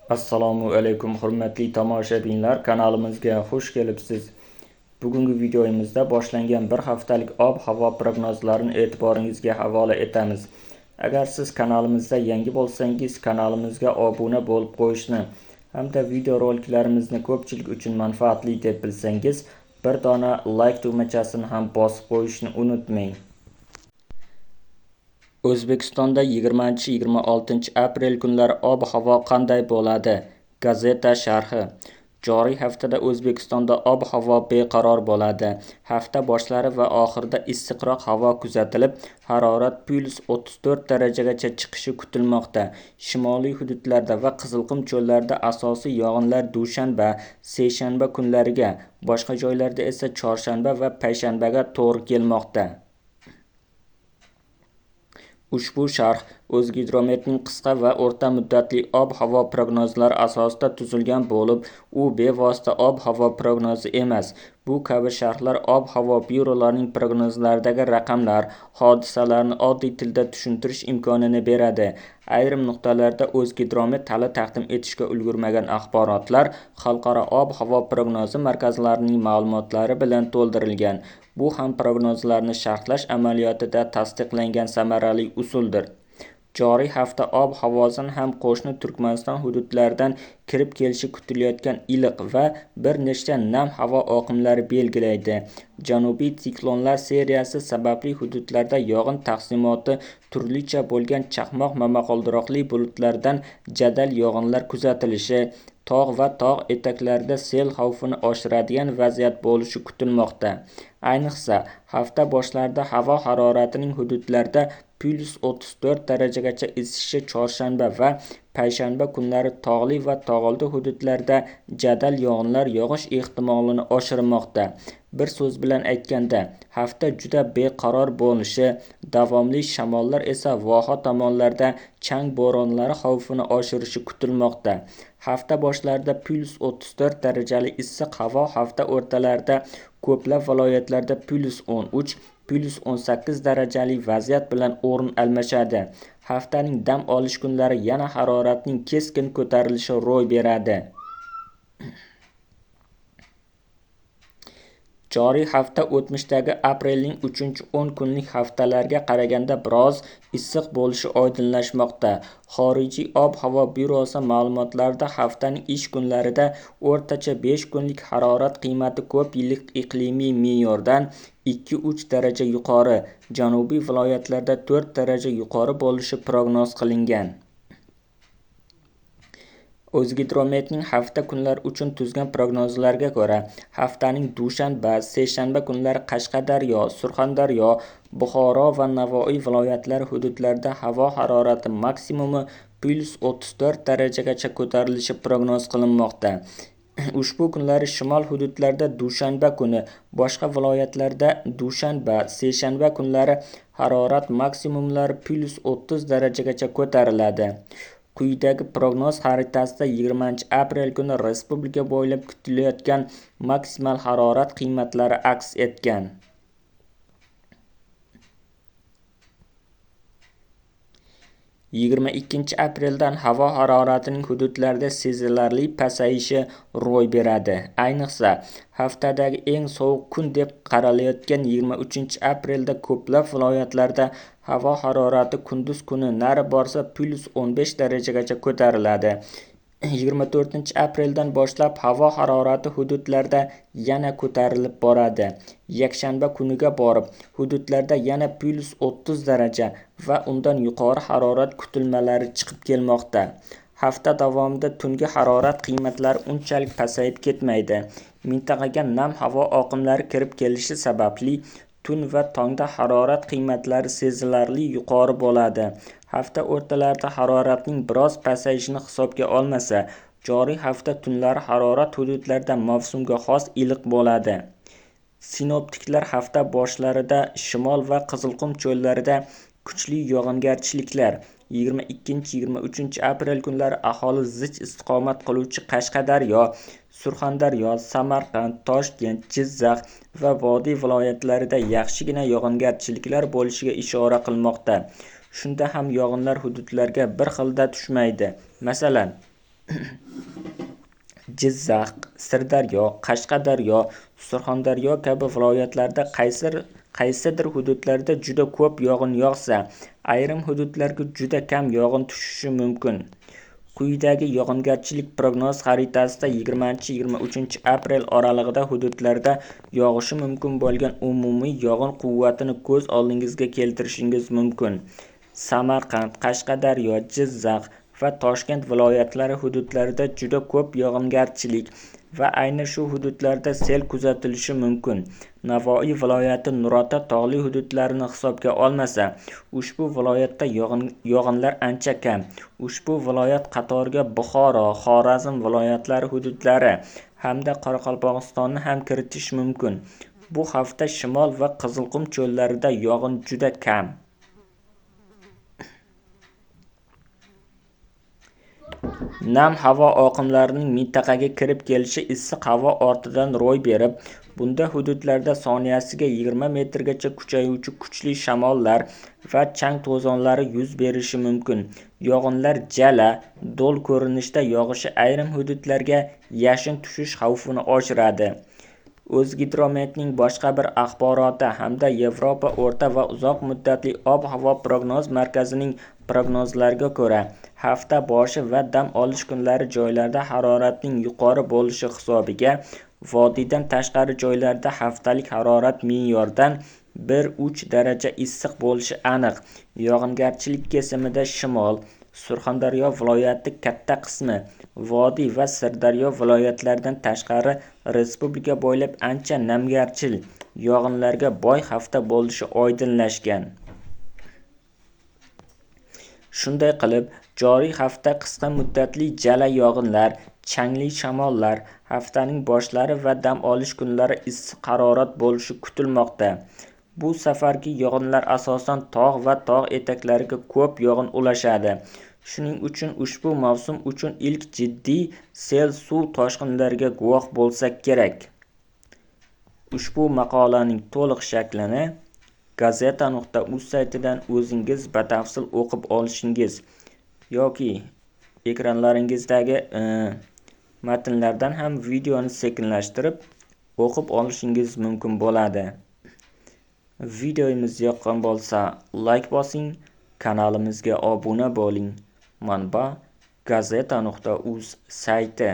Assalomu alaykum hurmatli tomoshabinlar, kanalimizga xush kelibsiz. Bugungi videomizda boshlangan bir haftalik ob-havo prognozlarini e'tiboringizga havola etamiz. Agar siz kanalimizda yangi bo'lsangiz, kanalimizga obuna bo'lib qo'yishni hamda video roliklarimizni ko'pchilik uchun manfaatli deb bilsangiz, bir dona like tugmachasini ham bosib qo'yishni unutmang. O'zbekistonda 20-26 aprel kunlari ob-havo qanday bo'ladi? Gazeta sharhi. Joriy haftada O'zbekistonda ob-havo beqaror bo'ladi. Hafta boshlari va oxirida issiqroq havo kuzatilib, harorat +34 darajagacha chiqishi kutilmoqda. Shimoliy hududlarda va Qizilqum cho'llarida asosiy yog'inlar dushanba, seshanba kunlariga, boshqa joylarda esa chorshanba va payshanbaga to'g'ri kelmoqda. Ushbu sharh O'zgidrometning qisqa va o'rta muddatli ob-havo prognozlari asosida tuzilgan bo'lib, u bevosita ob-havo prognozi emas. Bu kabi sharhlar ob-havo byurolarining prognozlaridagi raqamlar, hodisalarni oddiy tilda tushuntirish imkonini beradi. Ayrim nuqtalarda O'zgidromet hali taqdim etishga ulgurmagan axborotlar xalqaro ob-havo prognozi markazlarining ma'lumotlari bilan to'ldirilgan. Bu ham prognozlarni sharhlash amaliyotida tasdiqlangan samarali usuldir. Joriy hafta ob-havosini ham qo'shni Turkmaniston hududlaridan kirib kelishi kutilayotgan iliq va bir nechta nam havo oqimlari belgilaydi. Janubiy siklonlar seriyasi sababli hududlarda yog'in taqsimoti turlicha bo'lgan chaqmoq momaqaldiroqli bulutlardan jadal yog'inlar kuzatilishi, tog' va tog' etaklarida sel xavfini oshiradigan vaziyat bo'lishi kutilmoqda. Ayniqsa, hafta boshlarida havo haroratining hududlarda +34 darajagacha isishi chorshanba va payshanba kunlari tog'li va tog'oldi hududlarda jadal yog'inlar yog'ish ehtimolini oshirmoqda. Bir so'z bilan aytganda, hafta juda beqaror bo'lishi, davomli shamollar esa voha tomonlarda chang bo'ronlari xavfini oshirishi kutilmoqda. Hafta boshlarida +34 darajali issiq havo hafta o'rtalarida ko'plab viloyatlarda +13, +18 darajali vaziyat bilan o'rin almashadi. Haftaning dam olish kunlari yana haroratning keskin ko'tarilishi ro'y beradi. Joriy hafta o'tmishdagi aprelning 3-10 kunlik haftalariga qaraganda biroz issiq bo'lishi oydinlashmoqda. Xorijiy ob-havo byurosi ma'lumotlarida haftaning ish kunlarida o'rtacha 5 kunlik harorat qiymati ko'p yillik iqlimiy me'yordan 2-3 daraja yuqori, janubiy viloyatlarda 4 daraja yuqori bo'lishi prognoz qilingan. O'zgidrometning hafta kunlari uchun tuzgan prognozlariga ko'ra, haftaning dushanba, seshanba kunlari Qashqadaryo, Surxondaryo, Buxoro va Navoiy viloyatlari hududlarida havo harorati maksimumi +34 darajagacha ko'tarilishi prognoz qilinmoqda. Ushbu kunlari shimol hududlarda dushanba kuni, boshqa viloyatlarda dushanba, seshanba kunlari harorat maksimumlari +30 darajagacha ko'tariladi. Quyidagi prognoz xaritasida 20 aprel kuni respublika bo'ylab kutilayotgan maksimal harorat qiymatlari aks etgan. 22 apreldan havo haroratining hududlarda sezilarli pasayishi ro'y beradi. Ayniqsa, haftadagi eng sovuq kun deb qaralayotgan 23 aprelda ko'plab viloyatlarda havo harorati kunduz kuni nari borsa +15 darajagacha ko'tariladi. 24 apreldan boshlab havo harorati hududlarda yana ko'tarilib boradi. Yakshanba kuniga borib, hududlarda yana +30 daraja va undan yuqori harorat kutilmalari chiqib kelmoqda. Hafta davomida tungi harorat qiymatlari unchalik pasayib ketmaydi. Mintaqaga nam havo oqimlari kirib kelishi sababli tun va tongda harorat qiymatlari sezilarli yuqori bo'ladi. Hafta o'rtalarida haroratning biroz pasayishini hisobga olmasa, joriy hafta tunlari harorat hududlarda mavsumga xos iliq bo'ladi. Sinoptiklar hafta boshlarida shimol va Qizilqum cho'llarida kuchli yog'ingarchiliklar 22-23 aprel kunlari aholi zich istiqomat qiluvchi Qashqadaryo, Surxondaryo, Samarqand, Toshkent, Jizzax va vodiy viloyatlarida yaxshigina yog'ingarchiliklar bo'lishiga ishora qilmoqda. Shunda ham yog'inlar hududlarga bir xilda tushmaydi. Masalan, Jizzax, Sirdaryo, Qashqadaryo, Surxondaryo kabi viloyatlarda qaysidir hududlarda juda ko'p yog'in yog'sa, ayrim hududlarga juda kam yog'in tushishi mumkin. Quyidagi yog'ingarchilik prognoz xaritasida 20-23 aprel oralig'ida hududlarda yog'ishi mumkin bo'lgan umumiy yog'in quvvatini ko'z oldingizga keltirishingiz mumkin. Samarqand, Qashqadaryo, Jizzax va Toshkent viloyatlari hududlarida juda ko'p yog'ingarchilik va ayni shu hududlarda sel kuzatilishi mumkin. Navoiy viloyati Nurota tog'li hududlarini hisobga olmasa, ushbu viloyatda yog'inlar ancha kam. Ushbu viloyat qatoriga Buxoro, Xorazm viloyatlari hududlari hamda Qoraqalpog'istonni ham kiritish mumkin. Bu hafta shimol va Qizilqum cho'llarida yog'in juda kam. Nam havo oqimlarining mintaqaga kirib kelishi issiq havo ortidan ro'y berib, bunda hududlarda soniyasiga 20 metrgacha kuchayuvchi kuchli shamollar va chang to'zonlari yuz berishi mumkin. Yog'inlar jala, do'l ko'rinishda yog'ishi ayrim hududlarga yashin tushish xavfini oshiradi. O'zgidrometning boshqa bir axboroti hamda Yevropa o'rta va uzoq muddatli ob-havo prognoz markazining prognozlariga ko'ra, hafta boshi va dam olish kunlari joylarda haroratning yuqori bo'lishi hisobiga vodiydan tashqari joylarda haftalik harorat me'yordan 1-3 daraja issiq bo'lishi aniq. Yog'ingarchilik kesimida shimol, Surxondaryo viloyati katta qismi, vodiy va Sirdaryo viloyatlaridan tashqari respublika bo'ylab ancha namgarchil, yog'inlarga boy hafta bo'lishi oydinlashgan. Shunday qilib, joriy hafta qisqa muddatli jala yog'inlar, changli shamollar, haftaning boshlari va dam olish kunlari issiq harorat bo'lishi kutilmoqda. Bu safargi yog'inlar asosan tog' va tog' etaklariga ko'p yog'in ulashadi. Shuning uchun ushbu mavsum uchun ilk jiddiy sel suv toshqinlariga guvoh bo'lsak kerak. Ushbu maqolaning to'liq shaklini gazeta.uz saytidan o'zingiz batafsil o'qib olishingiz yoki ekranlaringizdagi matnlardan ham videoni sekinlashtirib o'qib olishingiz mumkin bo'ladi. Videomiz yoqqan bo'lsa, like bosing, kanalimizga obuna bo'ling. Manba: gazeta.uz sayti.